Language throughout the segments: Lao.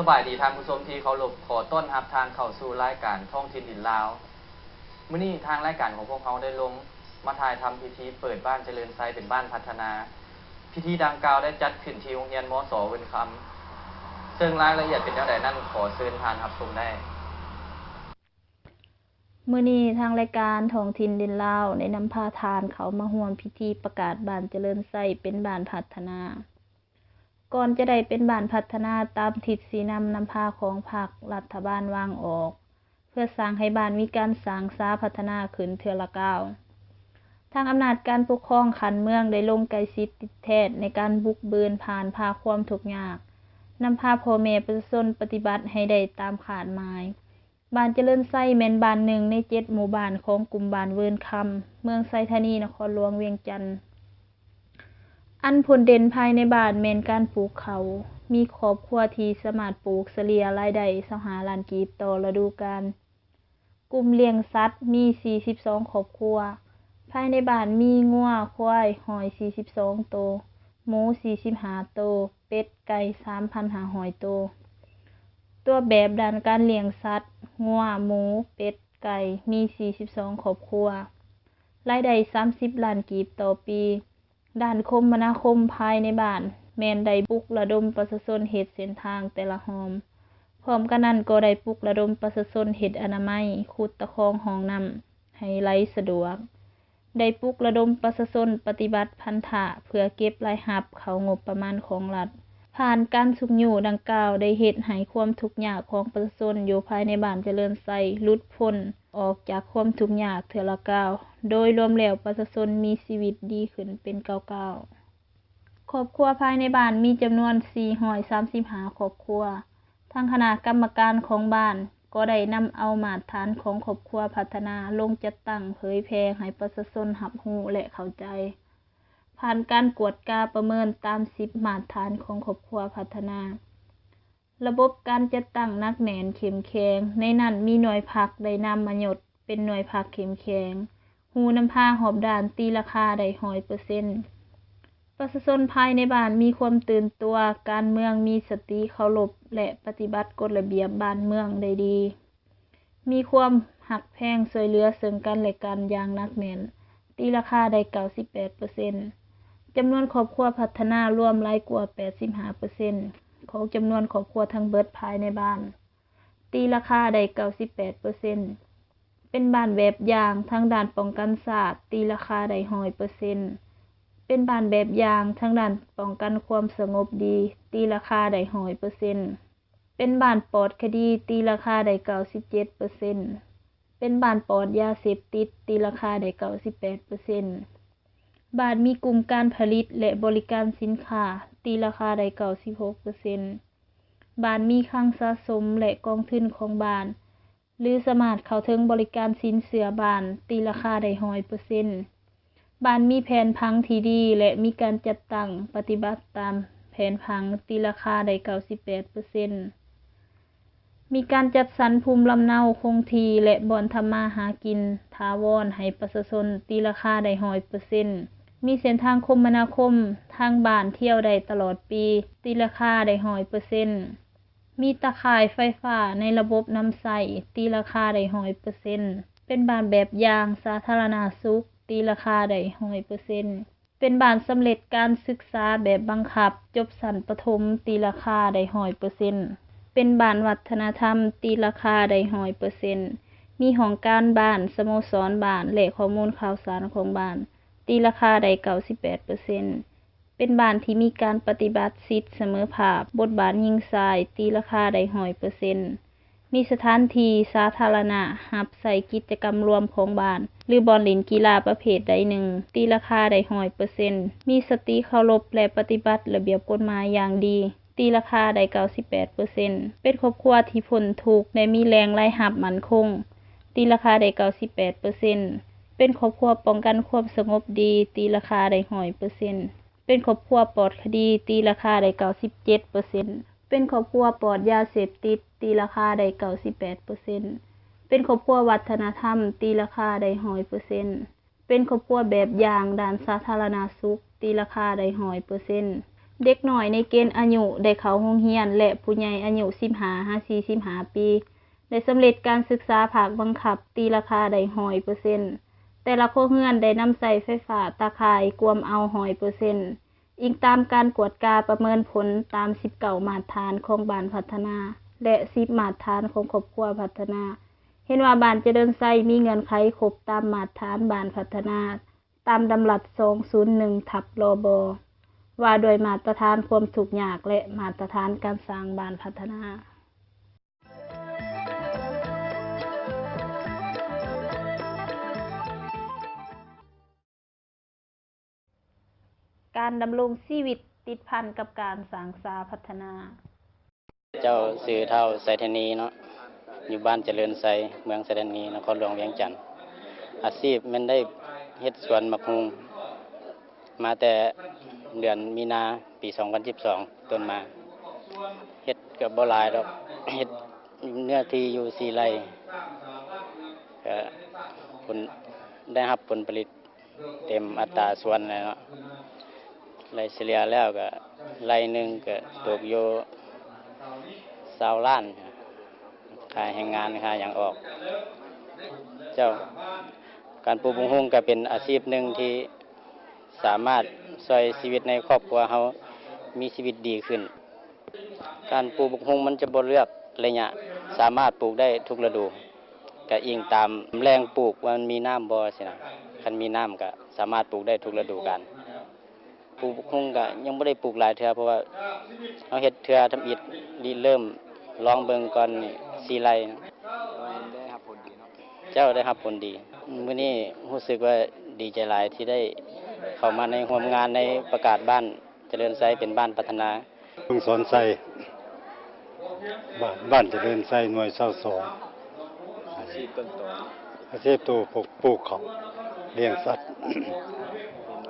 ສະບາຍດີທ່ານຜູ້ຊົມທີ່ເຄົາລົບ, ຂໍຕ້ອນຮັບທ່ານເຂົ້າສູ່ລາຍການທ້ອງຖິ່ນດິນລາວ. ມື້ນີ້ທາງລາຍການຂອງພວກເຮົາໄດ້ລົງມາຖ່າຍທຳພິທີເປີດບ້ານຈະເລີນໄຊເປັນບ້ານພັດທະນາ. ພິທີດັ່ງກ່າວໄດ້ຈັດຂຶ້ນທີ່ໂຮງຮຽນ ມສ ເວີນຄຳ, ເຊິ່ງລາຍລະອຽດເປັນແນວໃດນັ້ນ ຂໍເຊີນທ່ານຮັບຊົມໄດ້. ມື້ນີ້ທາງລາຍການທ້ອງຖິ່ນດິນລາວໄດ້ນຳພາທ່ານເຂົ້າມາຮ່ວມພິທີປະກາດບ້ານຈະເລີນໄຊເປັນບ້ານພັດທະນາ. ກ່ອນຈະໄດ້ເປັນບ້ານພັດທະນາຕາມທິດຊີ້ນຳນຳພາຂອງພັກລັດຖະບານວາງອອກ ເພື່ອສ້າງໃຫ້ບ້ານມີການສ້າງສາພັດທະນາຂຶ້ນເທື່ອລະກ້າວ, ທາງອຳນາດການປົກຄອງຂັ້ນເມືອງໄດ້ລົງໃກ້ຊິດຕິດແທດໃນການບຸກບືນຜ່ານຜ່າຄວາມທຸກຍາກ, ນຳພາພໍ່ແມ່ປະຊາຊົນປະຕິບັດໃຫ້ໄດ້ຕາມຄາດໝາຍ. ບ້ານຈະເລີນໄຊແມ່ນບ້ານໜຶ່ງໃນເຈັດໝູ່ບ້ານຂອງກຸ່ມບ້ານເວີນຄຳ, ເມືອງໄຊທານີ, ນະຄອນຫຼວງວຽງຈັນ. ອັນພົ້ນເດັ່ນພາຍໃນບ້ານແມ່ນການປູກເຂົ້າ, ມີຄອບຄົວທີ່ສາມາດປູກສະເລ່ຍລາຍໄດ້ຊາວຫ້າລ້ານກີບຕໍ່ລະດູການ. ກຸ່ມລ້ຽງສັດມີສີ່ສິບສອງຄອບຄົວ, ພາຍໃນບ້ານມີງົວຄວາຍຮ້ອຍສີ່ສິບສອງໂຕ, ໝູສີ່ສິບຫ້າໂຕ, ເປັດໄກ່ສາມພັນຫ້າຮ້ອຍໂຕ. ຕົວແບບດ້ານການລ້ຽງສັດ, ງົວ, ໝູ, ເປັດ, ໄກ່ ມີສີ່ສິບສອງຄອບຄົວ, ລາຍໄດ້ສາມສິບລ້ານກີບຕໍ່ປີ. ດ້ານຄົມມະນາຄົມພາຍໃນບ້ານ ແມ່ນໄດ້ປຸກລະດົມປະຊາຊົນເຮັດເສັ້ນທາງແຕ່ລະຮ່ອມ, ພ້ອມກັນນັ້ນກໍໄດ້ປຸກລະດົມປະຊາຊົນເຮັດອະນາໄມ, ຂຸດຕະຄອງຮ່ອງນ້ຳໃຫ້ໄຫຼສະດວກ. ໄດ້ປຸກລະດົມປະຊາຊົນປະຕິບັດພັນທະເພື່ອເກັບລາຍຮັບເຂົ້າງົບປະມານຂອງລັດ. ຜ່ານການຊຸກຍູ້ດັ່ງກ່າວໄດ້ເຮັດໃຫ້ຄວາມທຸກຍາກຂອງປະຊາຊົນຢູ່ພາຍໃນບ້ານຈະເລີນໄຊຫຼຸດພົ້ນອອກຈາກຄວາມທຸກຍາກເທື່ອລະກ້າວ. ໂດຍລວມແລ້ວປະຊາຊົນມີຊີວິດດີຂຶ້ນເປັນກ້າວໆ. ຄອບຄົວພາຍໃນບ້ານມີຈຳນວນສີ່ຮ້ອຍສາມສິບຫ້າຄອບຄົວ. ທາງຄະນະກຳມະການຂອງບ້ານກໍໄດ້ນຳເອົາມາດຖານຂອງຄອບຄົວພັດທະນາລົງຈັດຕັ້ງເຜີຍແຜ່ໃຫ້ປະຊາຊົນຮັບຮູ້ ແລະ ເຂົ້າໃຈ, ຜ່ານການກວດກາປະເມີນຕາມສິບມາດຖານຂອງຄອບຄົວພັດທະນາ. ລະບົບການຈັດຕັ້ງໜັກແໜ້ນເຂັ້ມແຂງ, ໃນນັ້ນມີໜ່ວຍພັກໄດ້ນາມມະຍົດເປັນໜ່ວຍພັກເຂັ້ມແຂງ, ຮູ້ນຳພາຮອບດ້ານ, ຕີລາຄາໄດ້ຮ້ອຍເປີເຊັນ. ປະຊາຊົນພາຍໃນບ້ານມີຄວາມຕື່ນຕົວ, ການເມືອງມີສະຕິເຄົາລົບ ແລະ ປະຕິບັດກົດລະບຽບບ້ານເມືອງໄດ້ດີ, ມີຄວາມຮັກແພງຊ່ວຍເຫຼືອເຊິ່ງກັນແລະກັນຢ່າງໜັກແໜ້ນ, ຕີລາຄາໄດ້ເກົ້າສິບແປດເປີເຊັນ. ຈຳນວນຄອບຄົວພັດທະນາລວມຫຼາຍກວ່າແປດສິບຫ້າເປີເຊັນຂອງຈຳນວນຄອບຄົວທັງເບິດພາຍໃນບ້ານ, ຕີລາຄາໄດ້ເກົ້າສິບແປດເປີເຊັນ. ເປັນບ້ານແບບຢ່າງທາງດ້ານປ້ອງກັນຊາດ, ຕີລາຄາໄດ້ຮ້ອຍເປີເຊັນ. ເປັນບ້ານແບບຢ່າງທາງດ້ານປ້ອງກັນຄວາມສະຫງົບດີ, ຕີລາຄາໄດ້ຮ້ອຍເປີເຊັນ. ເປັນບ້ານປອດຄະດີ, ຕີລາຄາໄດ້ເກົ້າສິບເຈັດເປີເຊັນ. ເປັນບ້ານປອດຢາເສບຕິດ, ຕີລາຄາໄດ້ເກົ້າສິບແປດເປີເຊັນ. ບ້ານມີກຸ່ມການຜະລິດ ແລະ ບໍລິການສິນຄ້າ, ຕີລາຄາໄດ້ເກົ້າສິບຫົກເປີເຊັນ. ບ້ານມີຄັງສະສົມ ແລະ ກອງທຶນຂອງບ້ານ ຫຼື ສາມາດເຂົ້າເຖິງບໍລິການສິນເຊື່ອບ້ານ, ຕີລາຄາໄດ້ຮ້ອຍເປີເຊັນ. ບ້ານມີແຜນຜັງທີ່ດີ ແລະ ມີການຈັດຕັ້ງປະຕິບັດຕາມແຜນຜັງ, ຕີລາຄາໄດ້ເກົ້າສິບແປດເປີເຊັນ. ມີການຈັດສັນພູມລຳເນົາຄົງທີ່ ແລະ ບ່ອນທຳມາຫາກິນຖາວອນໃຫ້ປະຊາຊົນ, ຕີລາຄາໄດ້ຮ້ອຍເປີເຊັນ. ມີເສັ້ນທາງຄົມມະນາຄົມທາງບ້ານທ່ຽວໄດ້ຕະຫຼອດປີ, ຕີລາຄາໄດ້ຮ້ອຍເປີເຊັນ. ມີຕາຂ່າຍໄຟຟ້າໃນລະບົບນຳໃຊ້, ຕີລາຄາໄດ້ຮ້ອຍເປີເຊັນ. ເປັນບ້ານແບບຢ່າງສາທາລະນະສຸກ, ຕີລາຄາໄດ້ຮ້ອຍເປີເຊັນ. ເປັນບ້ານສຳເລັດການສຶກສາແບບບັງຄັບ, ຈົບຊັ້ນປະຖົມ, ຕີລາຄາໄດ້ຮ້ອຍເປີເຊັນ. ເປັນບ້ານວັດທະນະທຳ, ຕີລາຄາໄດ້ຮ້ອຍເປີເຊັນ. ມີຫ້ອງການບ້ານ, ສະໂມສອນບ້ານ ແລະ ຂໍ້ມູນຂ່າວສານຂອງບ້ານ, ຕີລາຄາໄດ້ເກົ້າສິບແປດເປີເຊັນ. ເປັນບ້ານທີ່ມີການປະຕິບັດສິດສະເໝີພາບ, ບົດບາດຍິງຊາຍ, ຕີລາຄາໄດ້ຮ້ອຍເປີເຊັນ. ມີສະຖານທີ່ສາທາລະນະຮັບໃຊ້ກິດຈະກຳລວມຂອງບ້ານ ຫຼື ບ່ອນຫຼິ້ນກິລາປະເພດໃດໜຶ່ງ, ຕີລາຄາໄດ້ຮ້ອຍເປີເຊັນ. ມີສະຕິເຄົາລົບ ແລະ ປະຕິບັດລະບຽບກົດໝາຍຢ່າງດີ, ຕີລາຄາໄດ້ເກົ້າສິບແປດເປີເຊັນ. ເປັນຄອບຄົວທີ່ພົ້ນທຸກ ແລະ ມີແຫຼ່ງລາຍຮັບໝັ້ນຄົງ, ຕີລາຄາໄດ້ເກົ້າສິບແປດເປີເຊັນ. ເປັນຄອບຄົວປ້ອງກັນຄວາມສະຫງົບດີ, ຕີລາຄາໄດ້ຮ້ອຍເປີເຊັນ. ເປັນຄອບຄົວປອດຄະດີ, ຕີລາຄາໄດ້ເກົ້າສິບເຈັດເປີເຊັນ. ເປັນຄອບຄົວປອດຢາເສບຕິດ, ຕີລາຄາໄດ້ເກົ້າສິບແປດເປີເຊັນ. ເປັນຄອບຄົວວັດທະນະທຳ, ຕີລາຄາໄດ້ຮ້ອຍເປີເຊັນ. ເປັນຄອບຄົວແບບຢ່າງດ້ານສາທາລະນະສຸກ, ຕີລາຄາໄດ້ຮ້ອຍເປີເຊັນ. ເດັກນ້ອຍໃນເກນອາຍຸໄດ້ເຂົ້າໂຮງຮຽນ ແລະ ຜູ້ໃຫຍ່ອາຍຸສິບຫ້າຫາສີ່ສິບຫ້າປີ ໄດ້ສຳເລັດການສຶກສາພາກບັງຄັບ ຕີລາຄາໄດ້ຮ້ອຍເປີເຊັນ. ແຕ່ລະຄົວເຮືອນໄດ້ນຳໃຊ້ໄຟຟ້າຕາຂ່າຍກວມເອົາຮ້ອຍເປີເຊັນ, ອີງຕາມການກວດກາປະເມີນຜົນຕາມສິບເກົ້າມາດຖານຂອງບ້ານພັດທະນາ ແລະ ສິບມາດຖານຂອງຄອບຄົວພັດທະນາ. ເຫັນວ່າບ້ານຈະເລີນໄຊມີເງື່ອນໄຂຄົບຕາມມາດຖານບ້ານພັດທະນາ ຕາມດຳລັດສອງສູນໜຶ່ງທັບ ລບ ວ່າດ້ວຍມາດຕະຖານຄວາມທຸກຍາກ ແລະ ມາດຕະຖານການສ້າງບ້ານພັດທະນາ. ການດຳລົງຊີວິດຕິດພັນກັບການສ້າງສາພັດທະນາ. ເຈົ້າຊື່ທ້າວ ໄຊທານີເນາະ, ຢູ່ບ້ານຈະເລີນໄຊ, ເມືອງໄຊທານີ, ນະຄອນຫຼວງວຽງຈັນ. ອາຊີບແມ່ນໄດ້ເຮັດສວນໝາກຫຸ່ງມາແຕ່ເດືອນມີນາປີສອງພັນສິບສອງຕົ້ນມາ. ເຮັດກໍບໍ່ຫຼາຍດອກ, ເຮັດເນື້ອທີ່ຢູ່ສີ່ໄຮ່, ກໍຜົນ ໄດ້ຮັບຜົນຜະລິດ ເຕັມອັດຕາສ່ວນແລ້ວເນາະ, ໄລ່ສະເລ່ຍແລ້ວກໍໄລ່ໜຶ່ງກໍຕົກຢູ່ຊາວລ້ານ, ຄ່າແຮງງານຄ່າຫຍັງອອກ. ເຈົ້າ, ການປູກບັກຫຸ່ງກໍເປັນອາຊີບໜຶ່ງທີ່ສາມາດຊ່ວຍຊີວິດໃນຄອບຄົວເຮົາມີຊີວິດດີຂຶ້ນ. ການປູກບັກຫຸ່ງມັນຈະບໍ່ເລືອກໄລຍະ, ສາມາດປູກໄດ້ທຸກລະດູ, ກະອີງຕາມແຫຼ່ງປູກວ່າມັນມີນ້ຳບໍ່ຊີ້ນະ. ຄັນມີນ້ຳກະສາມາດປູກໄດ້ທຸກລະດູການ. ປູກບັກຫຸ່ງກະຍັງບໍ່ໄດ້ປູກຫຼາຍເທື່ອ, ເພາະວ່າເຮົາເຮັດເທື່ອທຳອິດ, ລິເລີ່ມລອງເບິ່ງກ່ອນສີ່ໄຮ່. ເຈົ້າ, ໄດ້ຮັບຜົນດີ. ມື້ນີ້ຮູ້ສຶກວ່າດີໃຈຫຼາຍທີ່ໄດ້ເຂົ້າມາໃນຮ່ວມງານໃນປະກາດບ້ານ ຈະເລີນໄຊເປັນບ້ານພັດທະນາ. ລຸງສອນໄຊ, ບ້ານ ບ້ານຈະເລີນໄຊ ໜ່ວຍຊາວສອງ. ອາຊີບຕົ້ນຕໍ ອາຊີບໂຕປູກ ປູກເຂົ້າ, ລ້ຽງສັດ,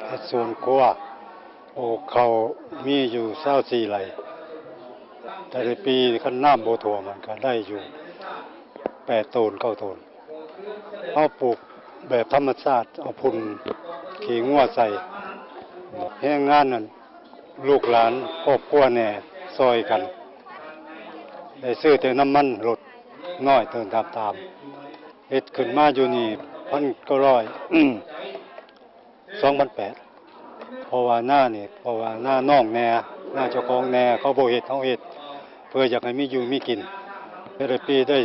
ເຮັດສວນຄົວ, ປູກເຂົ້າມີຢູ່ຊາວສີ່ໄຮ່. ແຕ່ລະປີຄັນນ້ຳບໍ່ຖ້ວມ ມັນກໍໄດ້ຢູ່ແປດໂຕນ ເກົ້າໂຕນ. ເຮົາປູກແບບທຳມະຊາດ, ເອົາຝຸ່ນຂີ້ງົວໃສ່. ແຮງງານນັ້ນ ລູກຫຼານຄອບຄົວແດ່ຊ່ອຍກັນ, ໄດ້ຊື້ແຕ່ນ້ຳມັນລົດນ້ອຍເຕີມຕາມໆ. ເຮັດຂຶ້ນມາຢູ່ນີ້ ພັນເກົ້າຮ້ອຍ ສອງພັນແປດ ເພາະວ່ານານີ້ ເພາະວ່ານານ້ອງແດ່ ນາເຈົ້າຂອງແດ່ ເຂົາບໍ່ເຮັດ ເຮົາເຮັດ ເພື່ອຢາກໃຫ້ມີຢູ່ມີກິນ. ແຕ່ລະປີໄດ້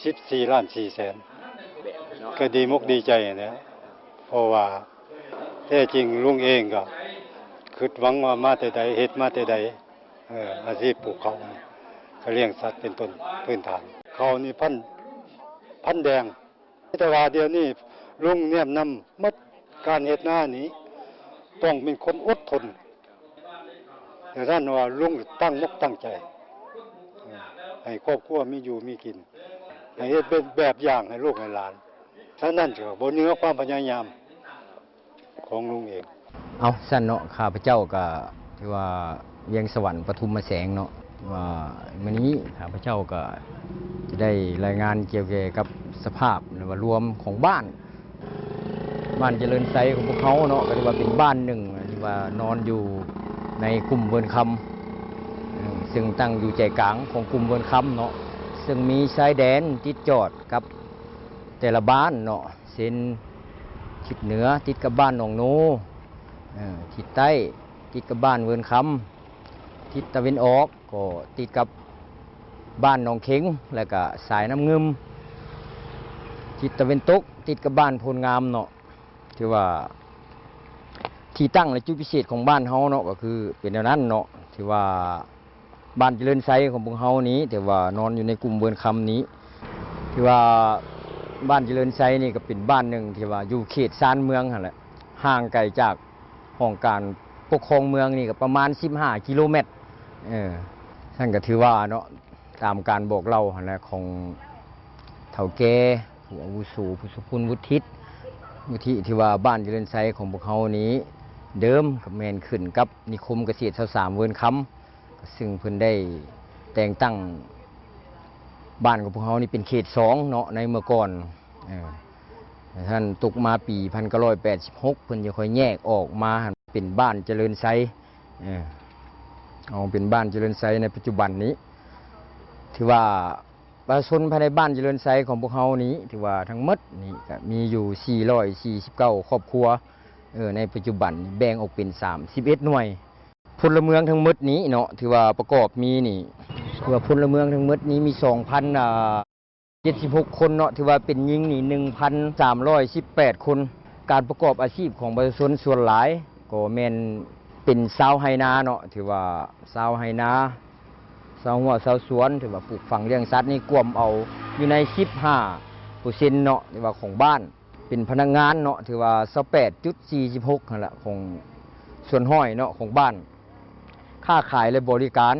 ສິບສີ່ລ້ານສີ່ແສນ ກໍດີມົກດີໃຈແຫຼະ, ເພາະວ່າແທ້ຈິງລຸງເອງກໍຄິດຫວັງວ່າມາແຕ່ໃດ ເຮັດມາແຕ່ໃດ. ເອີ ອາຊີບປູກເຂົ້າ ກະລ້ຽງສັດເປັນຕົ້ນພື້ນຖານ. ເຂົ້ານີ້ພັນ ພັນແດງ. ແຕ່ວ່າດຽວນີ້ລຸງແນມນຳໝົດ, ການເຮັດນານີ້ຕ້ອງເປັນຄົນອົດທົນ. ແຕ່ທ່ານວ່າລຸງຕັ້ງມົກຕັ້ງໃຈ ເອີ ໃຫ້ຄອບຄົວມີຢູ່ມີກິນ, ໃຫ້ເຮັດເປັນແບບຢ່າງໃຫ້ລູກໃຫ້ຫຼານ. ສະນັ້ນກໍບໍ່ເໜືອຄວາມພະຍາຍາມ ຂອງລຸງເອງ. ເອົາ ຊັ້ນເນາະ, ຂ້າພະເຈົ້າກໍຖືວ່າວຽງສະຫວັນ ປະທຸມມະແສງເນາະ, ວ່າມື້ນີ້ຂ້າພະເຈົ້າກໍຈະໄດ້ລາຍງານກ່ຽວແກ່ກັບສະພາບ ຫຼືວ່າລວມຂອງບ້ານ. ບ້ານຈະເລີນໄຊຂອງພວກເຮົາເນາະ ກໍຖືວ່າເປັນບ້ານໜຶ່ງທີ່ວ່ານອນຢູ່ໃນກຸ່ມເວີນຄຳ, ເຊິ່ງຕັ້ງຢູ່ໃຈກາງຂອງກຸ່ມເວີນຄຳເນາະ, ເຊິ່ງມີຊາຍແດນຕິດຈອດກັບແຕ່ລະບ້ານເນາະ. ເຊັ່ນ ທິດເໜືອຕິດກັບບ້ານໜອງໂນ, ເອີ ທິດໃຕ້ຕິດກັບບ້ານເວີນຄຳ, ທິດຕາເວັນອອກກໍຕິດກັບບ້ານໜອງເຂັງ ແລະກະສາຍນ້ຳງື່ມ, ທິດຕາເວັນຕົກຕິດກັບບ້ານໂພນງາມເນາະ. ຖືວ່າທີ່ຕັ້ງ ແລະ ຈຸດພິເສດຂອງບ້ານເຮົາເນາະ ກໍຄືເປັນແນວນັ້ນເນາະ, ຖືວ່າ ບ້ານຈະເລີນໄຊຂອງພວກເຮົານີ້ ແຕ່ວ່ານອນຢູ່ໃນກຸ່ມເວີນຄຳນີ້ ທີ່ວ່າບ້ານຈະເລີນໄຊນີ້ກໍເປັນບ້ານໜຶ່ງທີ່ວ່າຢູ່ເຂດຊານເມືອງຫັ້ນແຫຼະ, ຫ່າງໄກຈາກຫ້ອງການປົກຄອງເມືອງນີ້ກໍປະມານສິບຫ້າກິໂລແມັດ. ເອີ ຊັ້ນກໍຖືວ່າເນາະ ຕາມການບອກເລົ່າຫັ້ນແຫຼະ ຂອງເຖົ້າແກ່ ຜູ້ອາວຸໂສ ຜູ້ຊົງຄຸນວຸດທິດ ວຸດທິ ທີ່ວ່າບ້ານຈະເລີນໄຊຂອງພວກເຮົານີ້ ເດີມກໍແມ່ນຂຶ້ນກັບນິຄົມກະເສດຊາວສາມເວີນຄຳ ຊຶ່ງເພິ່ນໄດ້ແຕ່ງຕັ້ງບ້ານຂອງພວກເຮົານີ້ເປັນເຂດສອງເນາະ ໃນເມື່ອກ່ອນ. ເອີ ແຕ່ທ່ານຕົກມາປີພັນເກົ້າຮ້ອຍແປດສິບຫົກ ເພິ່ນຈະຄ່ອຍແຍກອອກມາເປັນບ້ານຈະເລີນໄຊ ເອີ ເຮົາເປັນບ້ານຈະເລີນໄຊໃນປັດຈຸບັນນີ້ ຖືວ່າປະຊາຊົນພາຍໃນບ້ານຈະເລີນໄຊຂອງພວກເຮົານີ້ ຖືວ່າທັງໝົດນີ້ກະມີຢູ່ສີ່ຮ້ອຍສີ່ສິບເກົ້າຄອບຄົວ ເອີ ໃນປັດຈຸບັນນີ້ແບ່ງອອກເປັນສາມສິບເອັດໜ່ວຍ. ພົນລະເມືອງທັງໝົດນີ້ເນາະ ຖືວ່າປະກອບມີນີ້ ຖືວ່າພົນລະເມືອງທັງໝົດນີ້ມີສອງພັນ ອ່າ ເຈັດສິບຫົກຄົນເນາະ ຖືວ່າເປັນຍິງນີ້ໜຶ່ງພັນສາມຮ້ອຍສິບແປດຄົນ. ການປະກອບອາຊີບຂອງປະຊາຊົນສ່ວນຫຼາຍກໍແມ່ນເປັນຊາວໄຮ່ນາເນາະ ຖືວ່າຊາວໄຮ່ນາ ຊາວຮົ້ວ ຊາວສວນ ຖືວ່າປູກຝັງລ້ຽງສັດນີ້ກວມເອົາຢູ່ໃນສິບຫ້າເປີເຊັນເນາະ ຖືວ່າຂອງບ້ານ. ເປັນພະນັກງານເນາະ ຖືວ່າຊາວແປດຈຸດສີ່ສິບຫົກຫັ້ນລະ ຂອງສ່ວນຮ້ອຍເນາະ ຂອງບ້ານ. ຄ້າຂາຍ ແລະ ບໍລິການ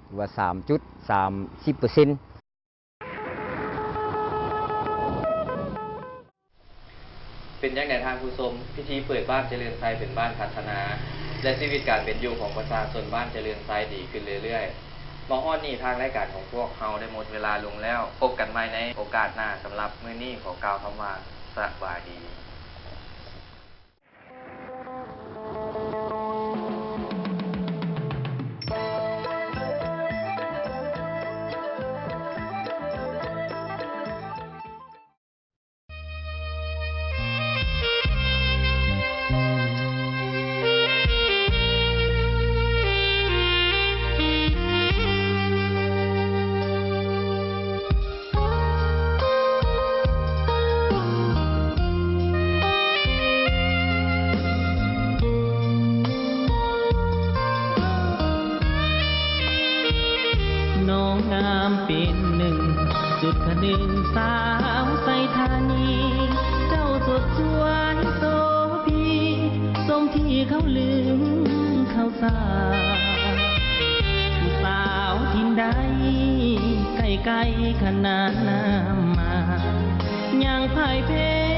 ຖືວ່າສາມຈຸດສາມສິບເປີເຊັນ. ເປັນຈັ່ງໃດທ່ານຜູ້ຊົມ? ພິທີເປີດບ້ານຈະເລີນໄຊເປັນບ້ານພັດທະນາ ແລະ ຊີວິດການເປັນຢູ່ຂອງປະຊາຊົນບ້ານຈະເລີນໄຊດີຂຶ້ນເລື້ອຍໆ. ມາຮອດນີ້ ທາງລາຍການຂອງພວກເຮົາໄດ້ໝົດເວລາລົງແລ້ວ. ພົບກັນໃໝ່ໃນໂອກາດໜ້າ. ສຳລັບມື້ນີ້ ຂໍກ່າວຄຳວ່າ ສະບາຍດີ. ນ້ອງງາມເປັນໜຶ່ງ ຈຸດຄະໜຶ່ງສາວໄຊທານີ ເຈົ້າສົດສວຍໂສພີ ສົມທີ່ເຂົາລືມເຂົາສາ ຜູ້ສາວຖິ່ນໃດ ໃກ້ໆຂະໜານນາມມາ ຍັງພ່າຍແພ້